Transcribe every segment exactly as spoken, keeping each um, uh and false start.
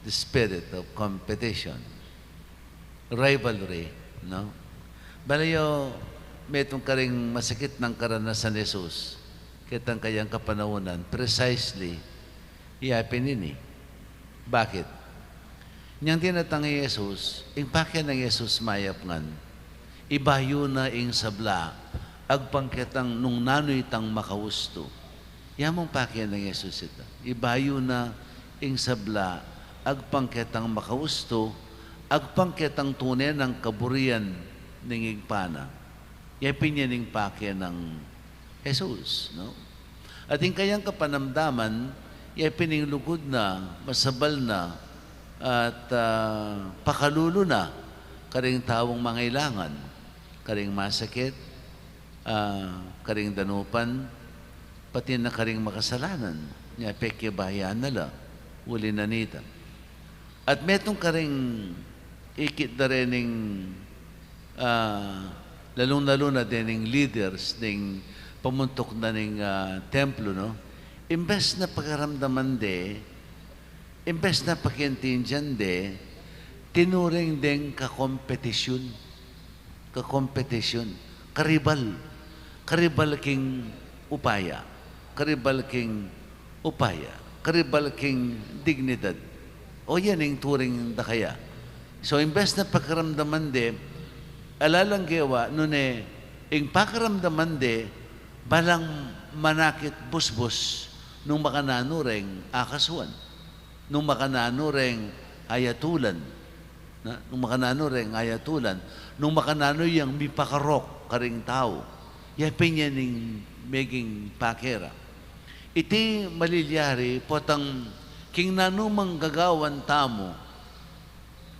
the spirit of competition, rivalry, no? Bale yu, metung karing masakit nang karanasan Jesus ketang kayang kapanaunan, precisely ya pin ini. Bakit? Inyang dinatang i Jesus, ing pake nang Jesus mayap ngan, ibayu na ing sabla agpang ketang nung nanu itang makaustu. Ya mung pake nang Jesus ita. Ibayu na ing sabla agpang ketang makaustu, agpang ketang tune nang kaburian ning Ibpa na. Ya pin yan ing pake nang Jesus, no? At ing kayang kapanamdaman, ya pin ing lugud na, masabal na, at, ah, pakalulu na karing taung mangailangan, karing masakit, ah, karing danupan, pati na karing makasalanan, nya pekyabayan na la, uli na nita. At metung karing ikit da rening, ah, lalung-lalu na dening leaders, deng pamuntuk na ning, ah, templo, no? Imbes na pakiramdaman de, imbes na pakiintindian de, tinuring deng kakompetisyun. Kakompetisyun, karibal, karibal king upaya, karibal king upaya, karibal king dignidad. O yan ing turing da kaya. So, imbes na pakiramdaman de, ala lang gewa, nune, ing pakiramdaman de, balang manakit busbus nung makananu reng akasuan, nung makananu reng ayatulan, na, nung makananu reng ayatulan, nung makananu yang mipakarok karing tau. Ya pin yan ing meging pake ra. Iti malilyari potang king nanumang gagawan tamu,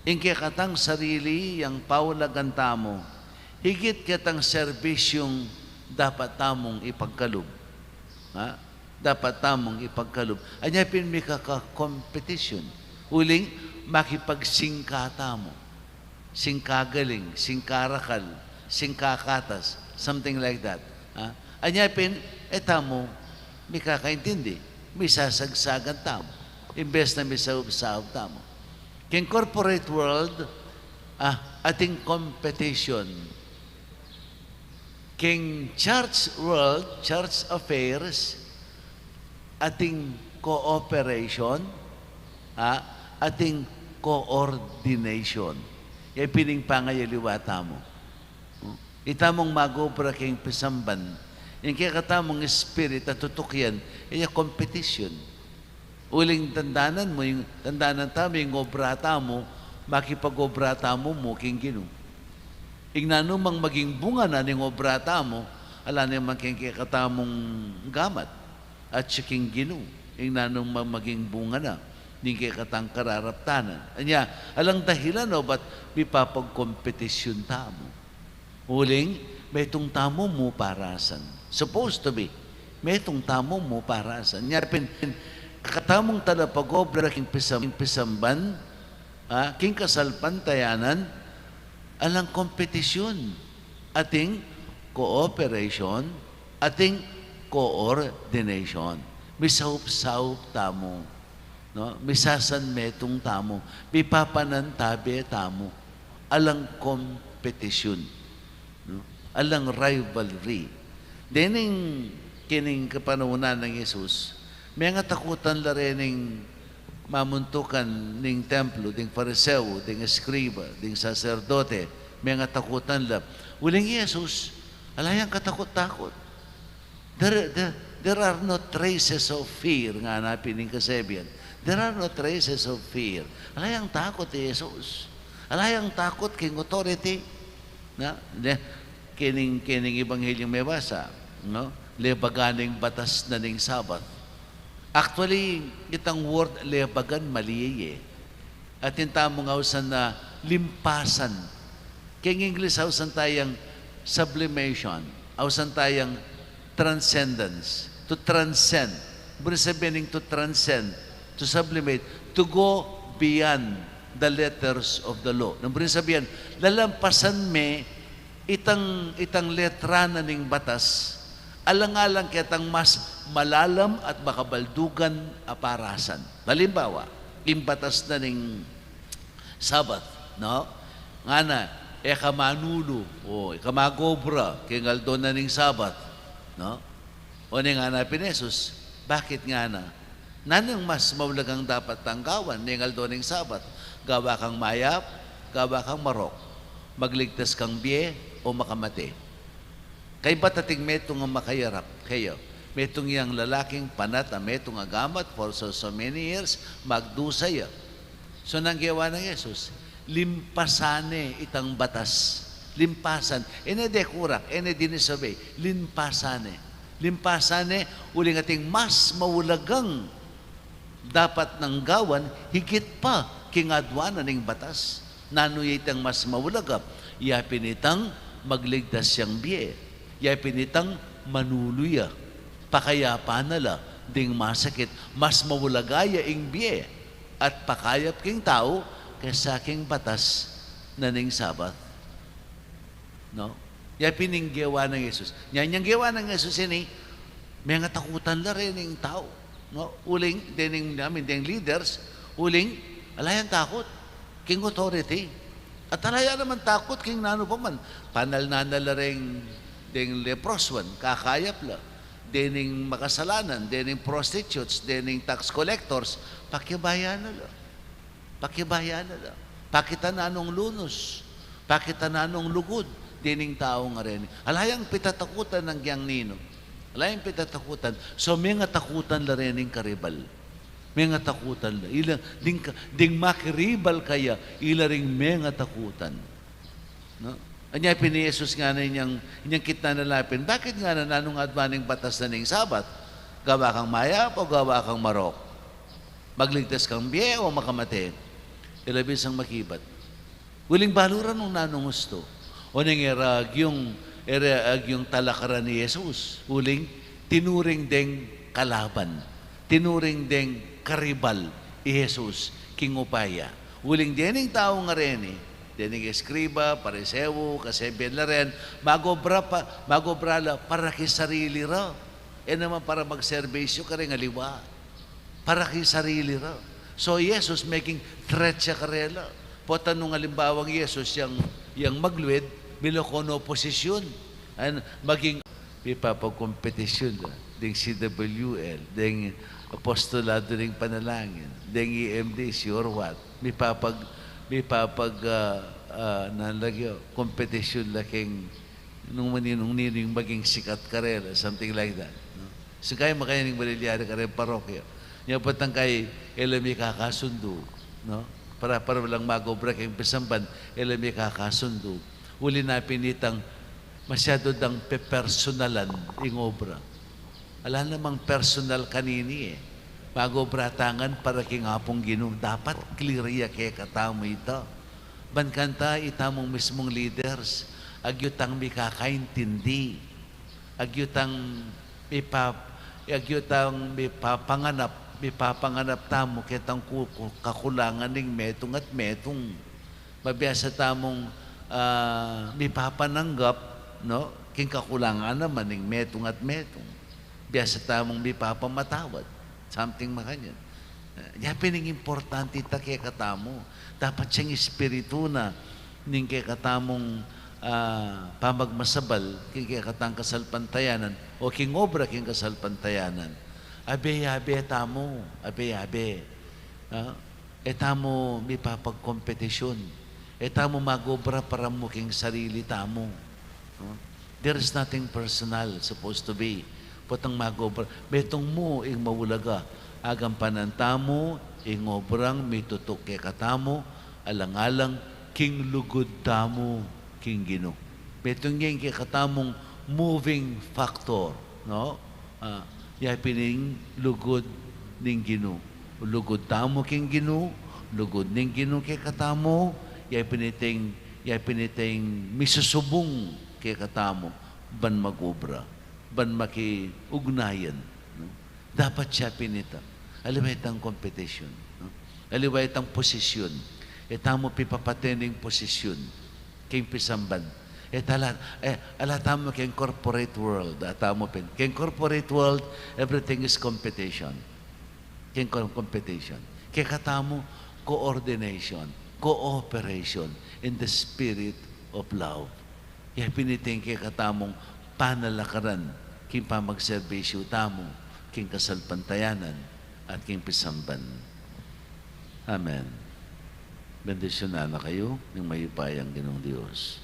ing kekatang sarili yang paulagan tamu, higit ketang serbisyung dapat tamung ipagkalub. Ha? Dapat tamung ipagkalub. Anya pin mikaka-competition. Uling makipagsingka tamu. Singka galing, singka rakal, singka katas, something like that. Ha? Anya pin, e tamu mikakaintindi. Misasagsagan tamu. Imbes na misaup-saup tamu. King corporate world, ah, ating competition. King church world, church affairs, ating cooperation, ah, ating coordination. Ya pin ing pangayaliwa tamu. Itamung mag-obra king pisamban, ing kekatamung spirit a tutukian, iya competition. Uling tandanan mu, ing, tandanan tamu, ing obra tamu, makipag-obra tamu mu king Ginu. Ing nanumang maging bunga na ning obra tamu, ala naman king kekatamung gamat, at siya king Ginu, ing nanumang maging bunga na ning kekatang kararaptanan. Anya, alang dahilan no bat mipapagkompetisyun tamu. Uling, metung tamu mu parasan. Supposed to be, metung tamu mu parasan. Nya pin, kekatamung talapag-obra king pisam-, pisamban, ah, king kasalpantayanan, alang competition. Ating cooperation, ating coordination. Misaup-saup tamu. No? Misasanmetung tamu, mipapanantabe tamu, alang competition, no? Alang rivalry. Dening kening kapanaunan nang Jesus, mengatakutan la rening mamuntukan ning templo, ding Fariseo, ding eskriba, ding saserdote, mengatakutan la. Uling Jesus, ala yang katakut-takut. There, there, there are no traces of fear, ngana pin ning kasebian. There are no traces of fear. Ala yang takut i Jesus. Ala yang takut king authority. Na, ne, kening, kening ebanghelyo mebasa, no? Lebagan ning batas na ning Sabat. Actually, itang word lebagan, mali ya, e. Atin tamung ausan na limpasan. King English, ausan tayang sublimation, ausan tayang transcendence, to transcend. Buri sabian ning to transcend, to sublimate, to go beyond the letters of the law. Nang buri sabian, lalampasan me itang, itang letra na ning batas, alang-alang ketang mas malalam at makabaldugan a parasan. Halimbawa, ing batas na ning Sabat, no? Ngana, e ka manulu, o e ka mag-obra king aldo na ning Sabat, no? O ne ngana pin Jesus, bakit ngana? Nanung mas maulagang dapat tang gawan ning aldo ning Sabat? Gawa kang mayap, gawa kang marok, magligtas kang bie, o makamate? Kaybat ating metung a makayarap kaya, metung yang lalaking panat a metung a gamat for so, so many years, magdusa ya. So, nung gewa nang Jesus, limpasan ne itang batas. Limpasan. E ne dekurak, e ne dinisobey. Limpasan ne. Limpasan ne, uling ating mas maulagang dapat nang gawan, higit pa king aduan na ning batas. Nanu ya itang mas maulaga? Ya pin itang magligtas yang bie. Ya pin itang manulu ya. Pakayapan na la ding masakit. Mas maulaga ya ing bie at pakayap king tau kesa king batas na ning Sabat. No? Ya pin ing gewa nang Jesus. Nya, inyang gewa nang Jesus ini, mengatakutan la reng tau. No? Uling, dening, I mean, deng leaders, uling, ala yang takut king authority. At ala ya naman takut king nanu pa man. Panalnan na la reng, deng leproswan, kakayap la. Dening makasalanan, dening prostitutes, dening tax collectors, pakibayan na la. Pakibayan na la. Pakit na nung lunus. Pakit na nung lugud. Dening tau ngareni. Ala yang pitatakutan nang yang ninu. Ala yang pitatakutan. So, mengatakutan la rening karibal. Mengatakutan la. Ila, ding ka-, ding makiribal kaya, ila ring mengatakutan. No? Anya pin i Jesus ngana inyang, inyang kitnan na la pin, bakit ngana, nanung aduan ning batas na ning Sabat? Gawa kang mayap o gawa kang marok? Magligtas kang bie o makamate? Ila bisang makibat. Uling balu ra nung nanung ustu. Oneng e ra agyung, e ra agyung talakaran i Jesus. Uling tinuring deng kalaban. Tinuring deng karibal i Jesus king upaya. Uling dening tau ngareni, dening eskriba, pariseo, kasebian la ren, mag-obra pa, mag-obra la para king sarili ra. E naman para magserbisyu kareng aliwa. Para king sarili ra. So, Jesus meging threat ya karela. Potang nung alimbawang Jesus yang, yang magluid, milo kong oposisyun. Ayan, maging mipapagkompetisyun la deng C W L, deng Apostolado ning Panalangin, deng E M D C or what. Mipapag-, mipapag-, ah, ah, nan lagi, oh, kompetisyun la keng nung maninung ninu ing maging sikat karela, something like that, no? Singkayan makanyan ing malilyari kareng parokya. Nya potang kay e la mikakasundu, no? Para, para lang mag-obra keng pisamban, e la mikakasundu. Uli na pin itang masyadu dang pepersonalan ing obra. Ala namang personal kanini e. Mag-obra ta ngan para king Apung Ginu. Dapat clear ya kekatamu ita. Ban kanita itamung mismung leaders, agyu tang mikakaintindi, agyu tang mipa-, agyu tang mipapanganap, mipapanganap tamu ketang ku-, ku-, kakulangan ning metung at metung. Mabiasa tamung, ah, mipapananggap, no? King kakulangan naman ning metung at metung. Biasa tamung mipapamatawad. Something makanyan. Ah, ya pin ing importante ita kekatamu. Dapat yang espiritu na ning kekatamung, ah, pamagmasabal king kekatang kasalpantayanan o king obra king kasalpantayanan. Abe-abe tamu, abe-abe. Ah, e tamu mipapagkompetisyun. E tamu mag-obra para mu king sarili tamu. No? There is nothing personal supposed to be. Potang mag-obra, metung mu ing maulaga. Agampanan tamu ing obrang mitutuk kekatamu, alang-alang king lugud tamu king Ginu. Metung ya ing kekatamung moving factor, no? Ah, ya pin ing lugud ning Ginu. Lugud tamu king Ginu, lugud ning Ginu kekatamu, ya pin iting, ya pin iting misusubung kekatamu ban mag-obra, ban makiugnayan, no? Dapat ya pin ita. Aliwa itang competition, no? Aliwa itang posisyun. E tamu pipapate ning posisyun king pisamban. E tala, e, ala tamu king corporate world, a tamu pin. King corporate world, everything is competition. King com-, competition. Kekatamu, coordination, cooperation in the spirit of love. Ya pin ing kekatamung panalakaran king pamagserbisyu tamu king kasalpantayanan at king pisamban. Amen. Bendisyunan na kayu ning mayupayang Ginung Dios.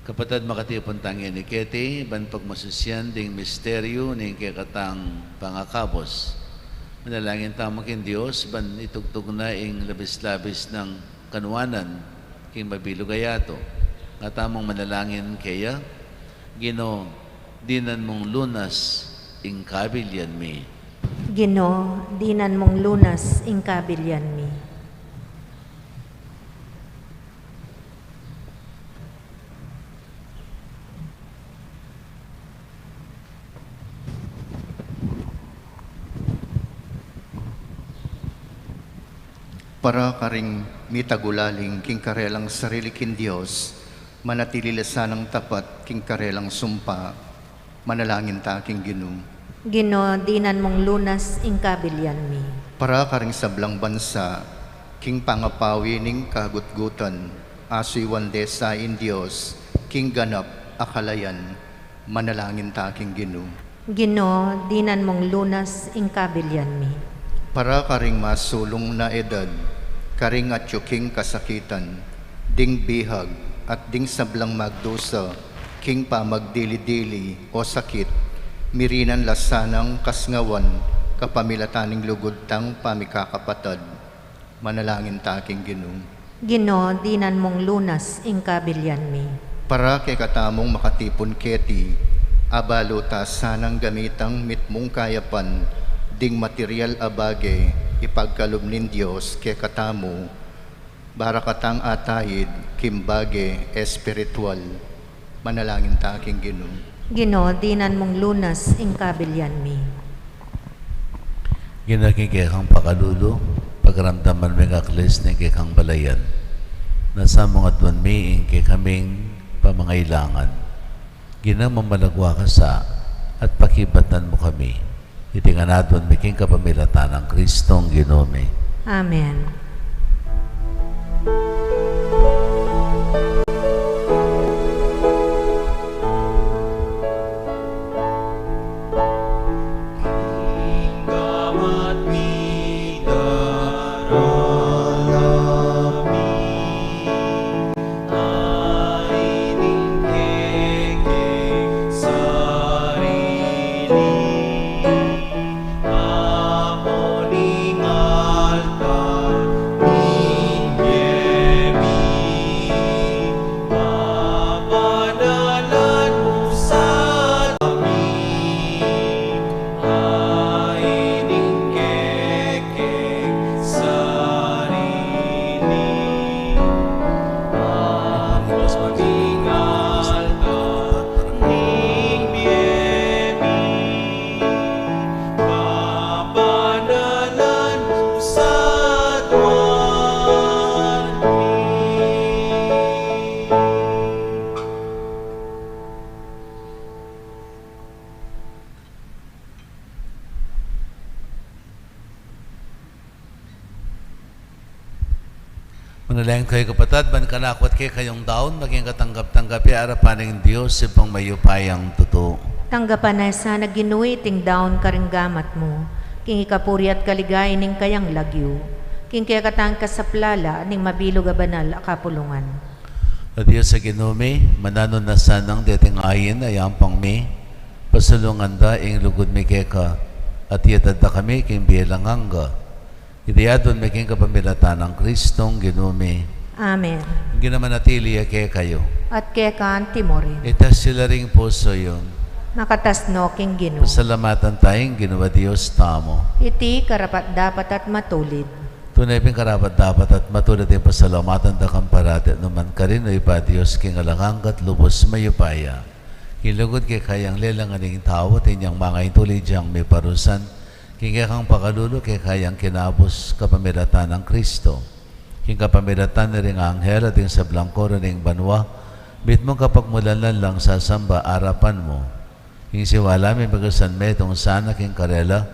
Kapatad, makatipun tang ini keti ban pagmasusyan ding misteryu ning kekatang pangakabus. Manalangin tamu king Dios ban itugtug na ing labis-labis nang kanuanan king mabilug a yatu. Nga tamung manalangin keya. Ginu, dinan mung lunas ing kabilian mi. Ginu, dinan mung lunas ing kabilian mi. Para karing mitagulaling king karelang sarili king Dios, manatili la sanang tapat king karelang sumpa, manalangin ta king Ginu. Ginu, dinan mung lunas ing kabilian mi. Para karing sablang bansa, king pangapawi ning kagutgutan, asuyuan de sa ing Dios, king ganap a kalayan, manalangin ta king Ginu. Ginu, dinan mung lunas ing kabilian mi. Para karing masulung na edad, karing atyu king kasakitan, ding bihag, at ding sablang magdusa, king pamagdili-dili o sakit, mirinan la sanang kasngawan, kapamilatan ning lugud tang pamikakapatad. Manalangin ta king Ginu. Ginu, dinan mung lunas ing kabilian mi. Para kekatamung makatipun keti, abalu ta sanang gamitang mitmung kayapan, ding material a bage, ipagkalub ning Dios kekatamu, bara katang ataid king bage espiritual. Manalangin ta king Ginu. Ginu, dinan mung lunas ing kabilian mi. Ginu, king kekang pakalulu, pagramdaman me ing aklis ning kekang balayan. Nasa mung aduan mi ing kekaming pamangailangan. Ginu, mamalagwa ka sa at pakibatan mu kami. Iti ngan aduan mi king kapamilatan nang Kristong Ginu mi. Amen. Manalangin kayu, kapatad, ban kanaku at kekayung daun maging katanggap-tanggap ya arapan ning Dios, Ibpang mayupayang tutu. Tanggapan na sana, Ginu, iting daun karing gamat mu, king ikapuri at kaligayan ning kayang lagyu, king kekatang kasaplalan ning mabilug a banal a kapulungan. O Dios a Ginu mi, mananu na sanang deting ain a yampang mi, pasulungan da ing lugud mi keka, at iyatas da kami king bie alang angga. Iti aduan mi king kapamilatan nang Kristong Ginu mi. Amen. Ing Ginu manatili ya kekayu. At keka mu rin. Itas yu la ring pusu yu. Makatas no king Ginu. Pasalamatan taya ing Ginu a Dios tamu. Iti karapat-dapat at matulid. Tune pin karapat-dapat at matulid ing pasalamatan da kang parati at nukarin man, O Ibpa, Dios king alang angga at lubus mayupaya. King lugud keka yang lelangan ing tau, at inyang manga intulid yang miparusan, King kekang pakalulu, keka yang kinabus kapamilatan nang Kristo. King kapamilatan na ring anghel at ding sablang koro ning banua, mitmung kapagmulan lang sasamba arapan mu. King siwala mi, migasan metung sana king karela,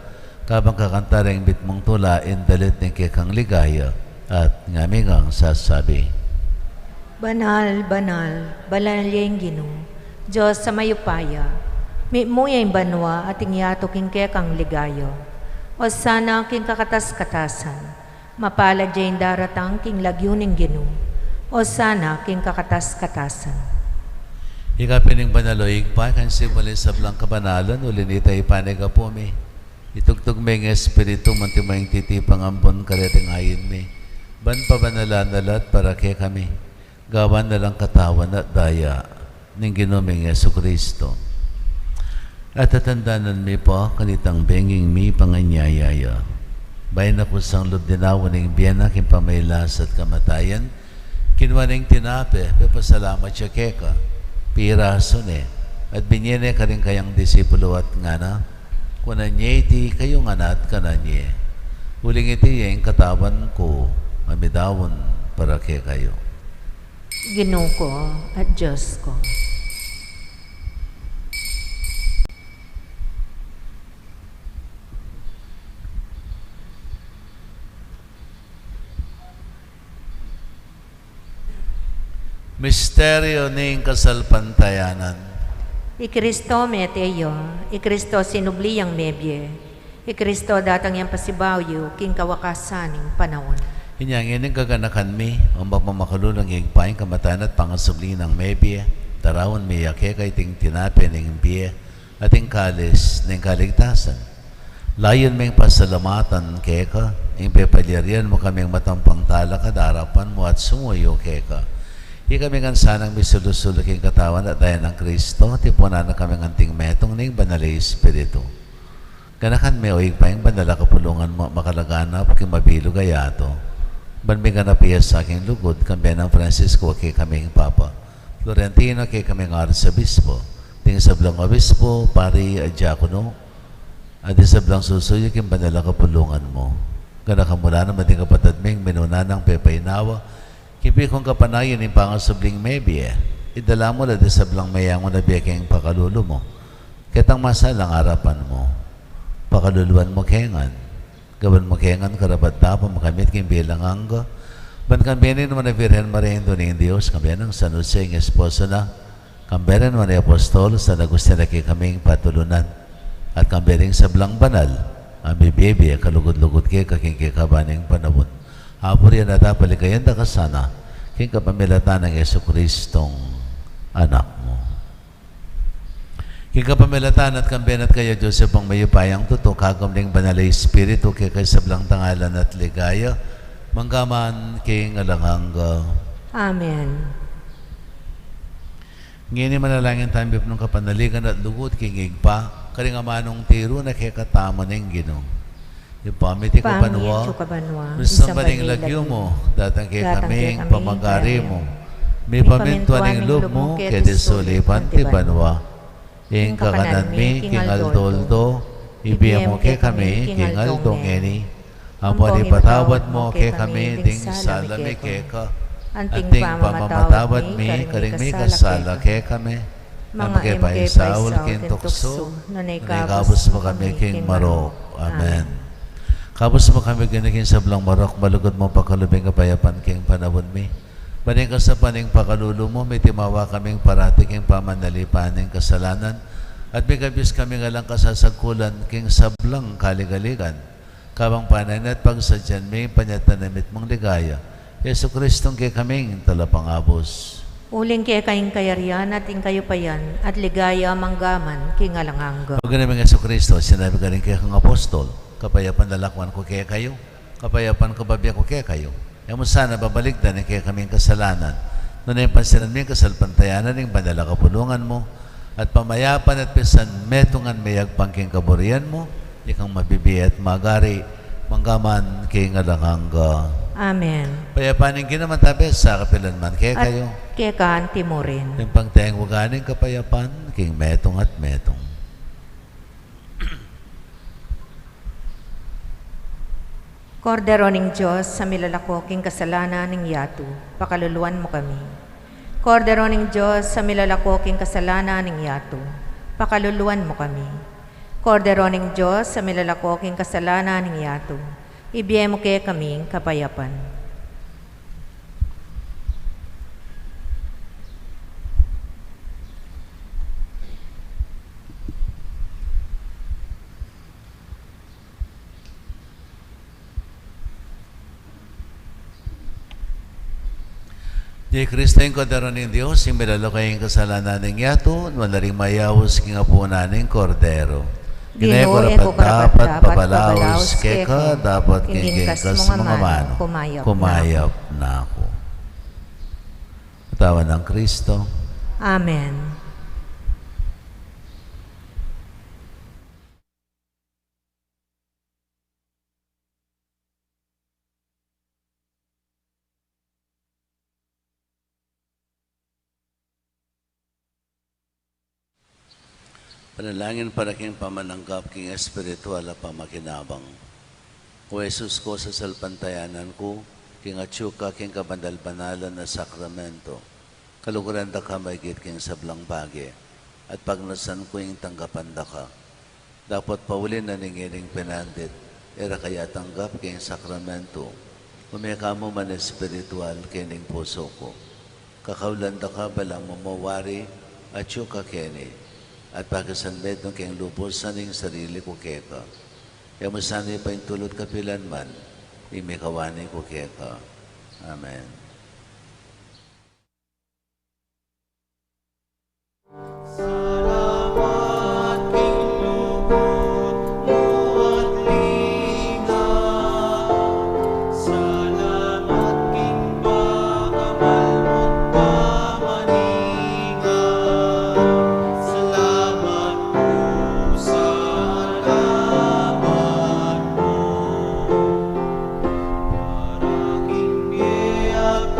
kabang kakanta ring mitmung tula, indalit ning kekang ligaya, at ngami ngang sasabi: Banal, banal, banal ya ing Ginu, Dios a mayupaya, mitmu ya ing banua at ing yatu king kekang ligaya. Osana king kakatas-katasan, mapalad ya ing daratang king lagyu ning Ginu. Osana king kakatas-katasan. Ika pin ing banal, o Ibpa, ika ing simbul ning sablang kabanalan, uli na nita ipanyawad mi. Itugtug me ing Espiritu mu, antimo ing titipang ambun kareting ain mi, ban pabanalan na la at para kekami, gawan na lang katawan at daya ning Ginu ming Jesucristo. At tatandanan mi pu kanitang benging mipanganyaya ya, bayu na kusang lub dinaun ing bie na king pamagkasakit at kamatayan, kinua ne ing tinape, pepasalamat ya keka, pirasu ne, at binie ne karing kayang disipulu at ngana: Kunan ye iti kayu ngan at kanan ye, uling iti ya ing katawan ku a midaun para kekayu. Ginu ku at Dios ku. Misteryu ning kasalpantayanan. I Kristo mete ya, i Kristo sinubli yang mebie, i Kristo datang yang pasibayu king kawakasan ning panaun. Inya ngeni gaganakan mi, o mapamakalulung Ibpa, ing kamatayan at pangasubli nang mebie, daraun mi ya keka iting tinape ning bie, at ing kalis ning kaligtasan. Layun ming pasalamatan keka ing pepalyarian mu kaming matampang talakad arapan mu at sumuyu keka. Ikami ngan sanang misulu-sulu king katawan at daya nang Kristo, tipunan na kaming anting metung ning Banal a Espiritu. Ganakan me, o Ibpa, ing banal a kapulungan mu, makalaganap king mabilug a yatu, ban miganap ya sa king lugud, kambe nang Francisco a kekaming Papa, Florentino a kekaming Arsobispo, ding sablang obispo, pari, at diakono, at ding sablang susuyu king banal a kapulungan mu. Ganakan mu la naman ding kapatad ming minuna nang pepainawa king pikung kapanayan ning pangasubling mebie. Idala mu la ding sablang meyangu na bie king pakalulu mu, ketang masalang arapan mu. Pakaluluan mu ke ngan. Gawan mu ke ngan karapat-dapat makamit king bie alang angga, ban kambe ning nuan a Virgen Maria, Indu ning Dios, kambe nang San Jose, ing esposo na, kambe ring nuan a apostol, San Agustin a kekaming patulunan, at kambe ring sablang banal a mibie-bie kalugud-lugud keka king kekaban ning panaun. Apurian at apaligayan da ka sana king kapamilatan nang Jesucristong Anak mu. King kapamilatan at kambe na at kaya Dios Ibpang mayupayang tutu, kagum ning Banal a Espiritu, keka ing sablang dangalan at ligaya, mangga man king alang angga. Amen. Ngeni manalangin tamu king kapanaligan at lugud king Ibpa, karing amanung tiru na kekatamu ning Ginu. Ibpa mi, atiu ka banua, misamban ya ing lagyu mu, datang kekami ing pamagari mu, mipamintuan ing lub mu keti sulip anti banua. Ing kakanan mi king aldo-aldo ibie mu kekami king aldo ngeni, ampon ipatawad mu kekami ding sala mi keka, anting pamamatawad mi karing mikasala kekami. Manga e mu ke paisaul king tuksu, nune ikabus mu kami king marok. Amen. Kabus mu kami, Ginu, king sablang marok, malugud mung pakalub ing kapayapan king panaun mi. Ban king kasaupan ning pakalulu mu, mitimawa kaming parati king pamanalipan ning kasalanan, at mikabus kaming alang kasasagkulan king sablang kaligaligan. Kabang panayan at pagsadyan mi ing panyatang na mitmung ligaya, Jesucristong kekaming Talapangabus. Uling keka ing kayarian at ing kayupayan at ligaya mangga man king alang angga. O Ginu ming Jesucristo, sinabi mu karing kekang apostol, kapayapan lalakwan ku kekayu, kapayapan ku babie ku kekayu. E mu sana babalikdan ing kekaming kasalanan, nune pansinan mu ing kasalpantayanan ning banal a kapulungan mu, at pamayapan at pisanmetungan meyagpang king kaburian mu, ikang mabibie at magari, mangga man king alang angga. Amen. Payapan ning Ginu manatili sa kapilan man kekayu. At keka anti mu rin. Ing pangtengwagan ning kapayapan king metung at metung. Kordero ning Dios, a milalako king kasalanan ning yatu, pakaluluan mu kami. Kordero ning Dios, a milalako king kasalanan ning yatu, pakaluluan mu kami. Kordero ning Dios, a milalako king kasalanan ning yatu, ibie mu kekami ing kapayapan. Ini i Kristo, ing Kordero ning Dios, ing milalako king kasalanan ning yatu. Nuan la ring mayaus king apunan ning Kordero. Ginu, e ku karapat-dapat pabalaus keka, dapot king ginkas mung amanu, kumayap na ku. Katawan nang Kristo. Amen. Panalangin para king pamananggap king espiritual a pamakinabang. O Jesus ku, sasalpantayanan ku king atyu ka king kabanal-banalan a sakramento. Kaluguran da ka maigit king sablang bage, at pagnasan ku ing tanggapan da ka. Dapot pauli na ning ining pinandit, e ra ka ya tanggap king sakramento, ume ka mu man espiritual king pusu ku. Kakaulan da ka balang mamawari, atyu ka keni, at pakisanmetung king lubusan ing sarili ku keka. E mu sana ipaintulut kapilan man ing mikawani ku keka. Amen. Salamat king lugud mu at linga. Salamat king pakamal mu't pamaninga. Salamat pu, salamat pu. Para king bie at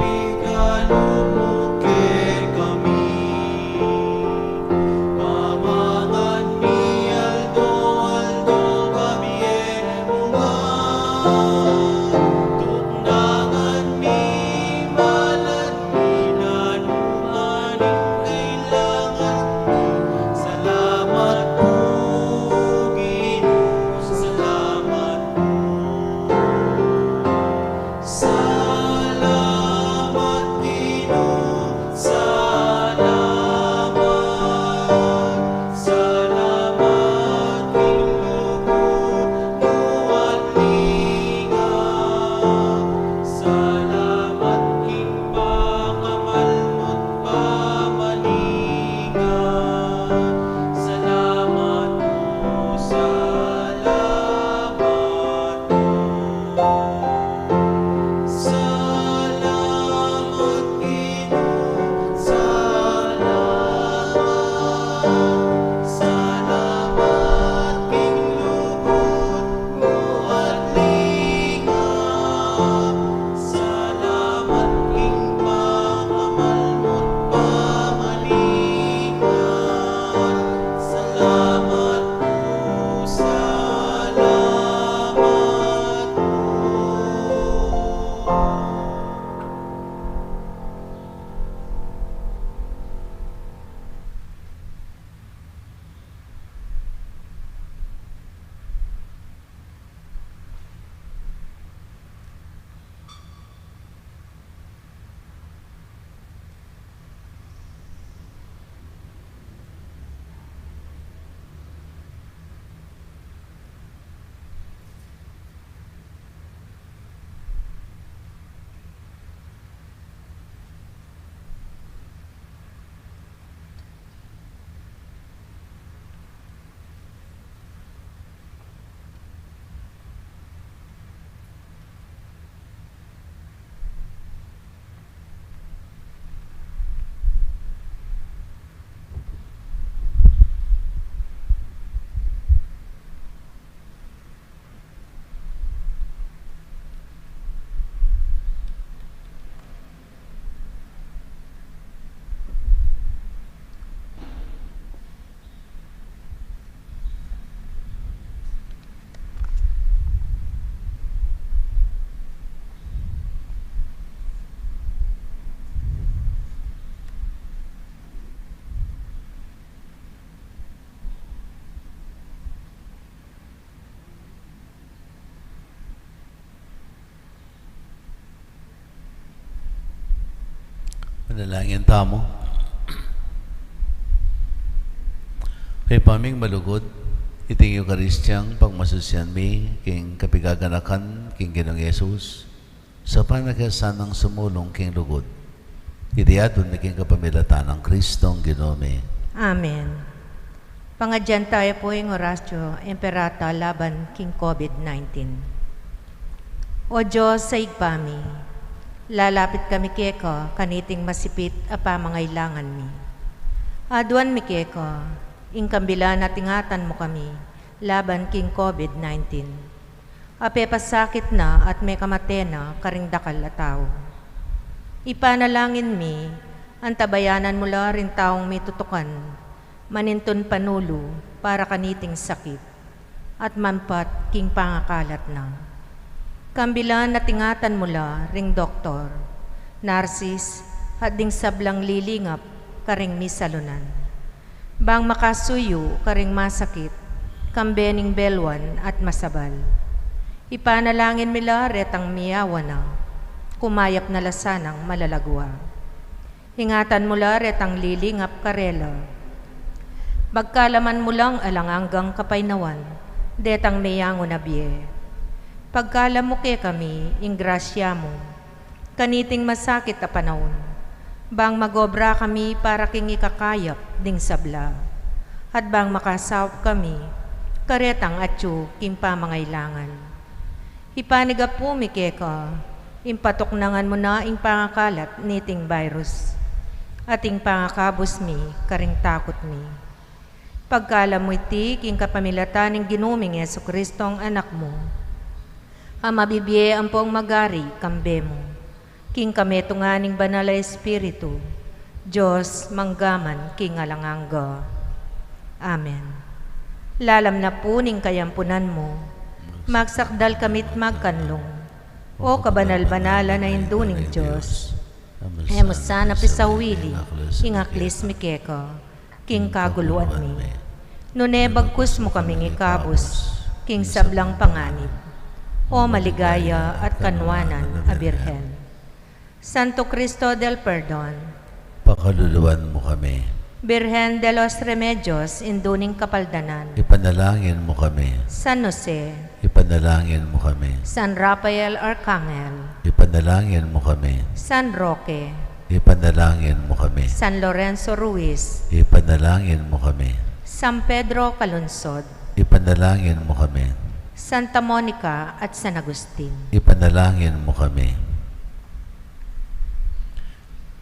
Manalangin tamu. Ibpa ming malugud, iting Eukaristiyang pagmasusian mi king kapigaganakan king Ginung Jesus, saupan na ke sanang sumulung king lugud. Iti adwan mi king kapamilatan nang Kristong Ginu mi. Amen. Pangadyan tayu pu ing Oratio Imperata laban king COVID nineteen. O Dios a Ibpa mi, lalapit kami keka kaniting masipit a pamangailangan mi. Adwan mi keka ing kambilan at ingatan mu kami laban king COVID nineteen. Apepasakit na at mekamate na karing dakal a tau. Ipanalangin mi, antabayanan mu la ring taung mitutukan manintun panulu para kaniting sakit, at mampat king pangakalat na. Kambilan at ingatan mu la ring doktor, narsis, at ding sablang lilingap karing misalunan. Bang makasuyu karing masakit, kambe ning belwan at masabal. Ipanalangin mi la retang miyawa na, kumayap na la sanang malagwa. Ingatan mu la retang lilingap karela. Pagkaluban mu lang alang anggang kapaynawan detang meyangu na bie. Pagkaluban mu kekami ing grasya mu kaniting masakit a panaun, bang magobra kami para king ikakayap ding sabla, at bang makasaup kami karetang atyu king pamangailangan. Ipanyawad mi keka ing patuknangan mu na ing pangakalat niting virus, at ing pangakabus mi karing takut mi. Pagkaluban mu iti king kapamilatan ning Ginu ming Jesucristo a Anak mu, a mabibie ampong magari kambe mu king kametungan ning Banal a Espiritu, Dios, mangga man king alang angga. Amen. Lalam na pu ning kayampunan mu, magsakdal kami't magkanlung, O kabanal-banalan a Indu ning Dios, e mu sana pisawili ing aklis mi keka king kaguluan mi, nune bagkus mu kaming ikabus king sablang panganib, O maligaya at kanuanan a Birhen. Santo Cristo del Perdon, pakaluluan mu kami. Birhen de los Remedios, Indu ning Kapaldanan, ipanalangin mu kami. San Jose, ipanalangin mu kami. San Rafael Arcangel, ipanalangin mu kami. San Roque, ipanalangin mu kami. San Lorenzo Ruiz, ipanalangin mu kami. San Pedro Calungsod, ipanalangin mu kami. Santa Monica at San Agustin, ipanalangin mu kami.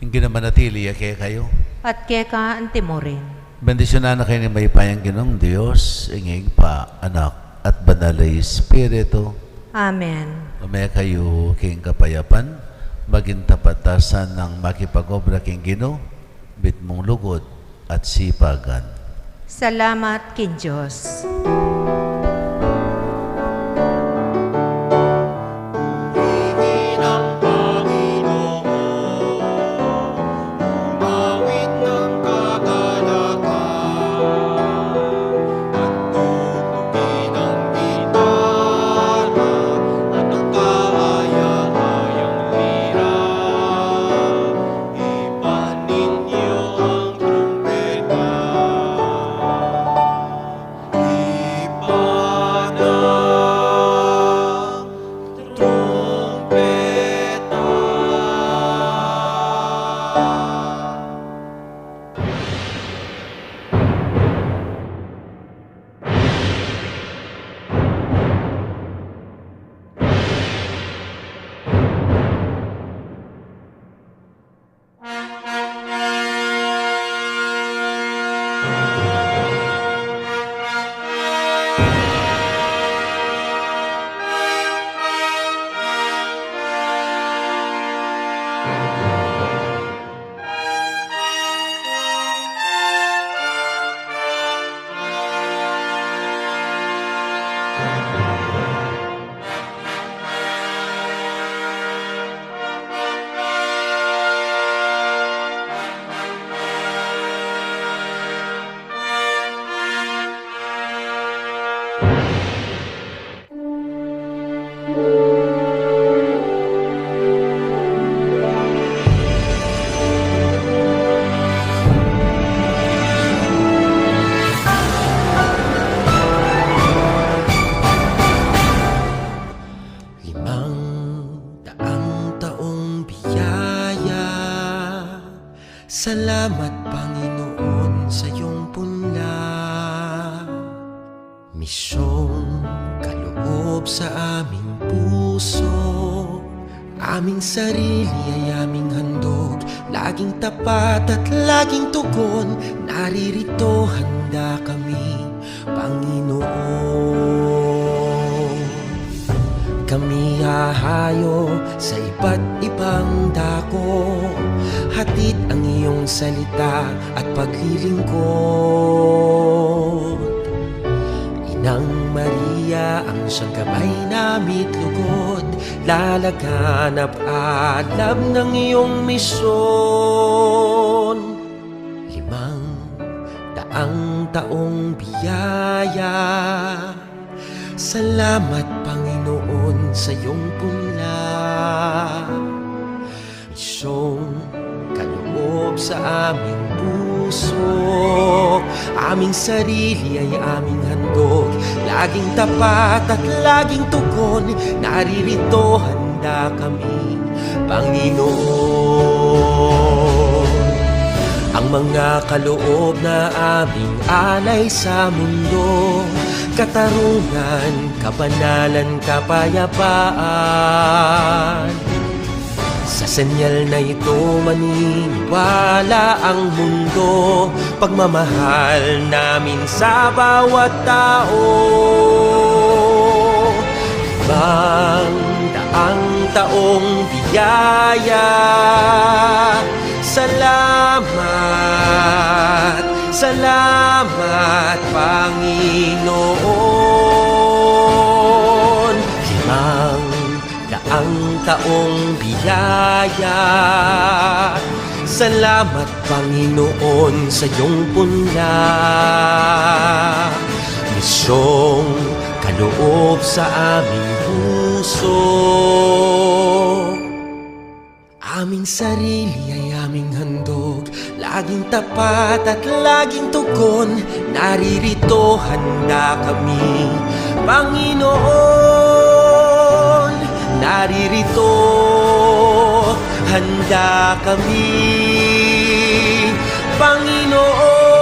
Ing Ginu manatili ya kekayu. At keka anti mu rin. Bendisyunan na kayu ning mayupayang Ginung Dios, ing Ibpa, Anak, at Banal a Espiritu. Amen. Ume kayu king kapayapan, maging tapat tang makipag-obra king Ginu, mitmung lugud at sipagan. Salamat king Dios. Ipan ninyo ang trumpeta. Ipan ang trumpeta. Salamat, Panginoon, sa iyong punla. Misyong kaloob sa aming puso, aming sarili ay aming handog, laging tapat at laging tugon, naririto handa kami, Panginoon. Kami hahayo sa iba't ibang dako, hatid ang iyong salita at paglilingkod. Inang Maria, ang siyang gabay nami't lugod, lalaganap alam ng iyong misyon. Limang daang taong biyaya. Salamat, Panginoon, sa iyong punla. Misyong kaloob sa aming puso, aming sarili ay aming handog, laging tapat at laging tugon, naririto handa kami, Panginoon. Ang mga kaloob na aming alay sa mundo, katarungan, kabanalan, kapayapaan. Sa senyal na ito maniniwala ang mundo, pagmamahal namin sa bawat tao. Limang daang taong biyaya. Salamat, salamat, Panginoon. Limang daang taong biyaya. Salamat, Panginoon, sa iyong punla. Misyong kaloob sa aming puso. Aming sarili ay aming handog, laging tapat at laging tugon, naririto handa kami, Panginoon. Naririto handa kami, Panginoon.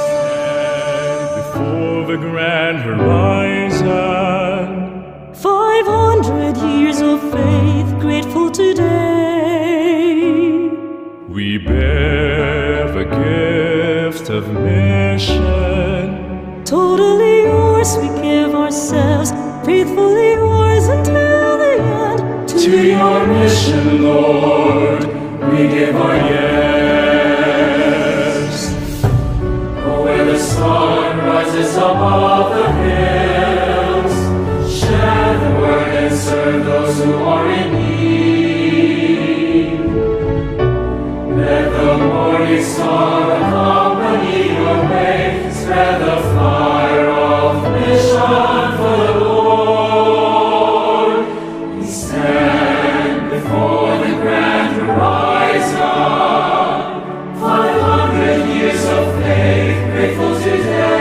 Stand before the grand horizon. Five hundred years of faith, grateful today. We bear the gift of mission. Totally yours, we give ourselves, faithfully yours until the end. To your mission, Lord, we give our yes. Oh, where the sun rises above the hills, share the word and serve those who are in need. Let the morning star accompany your way. Spread the fire of mission for the Lord. We stand before the grand horizon. Five hundred years of faith, grateful today.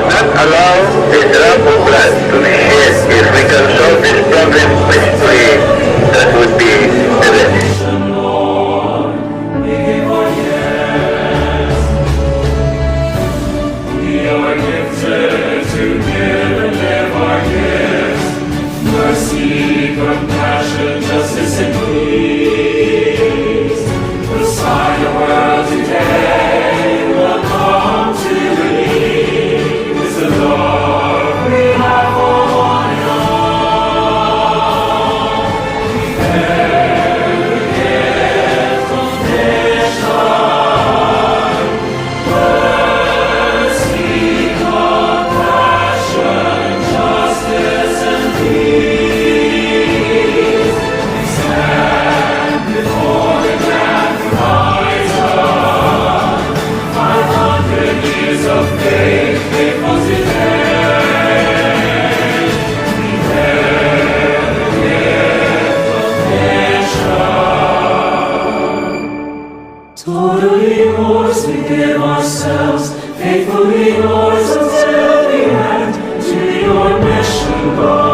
Not allow this drop of blood to be shed if we can solve this problem peacefully. Totally yours, we give ourselves. Faithfully yours, until the end. To your mission, God.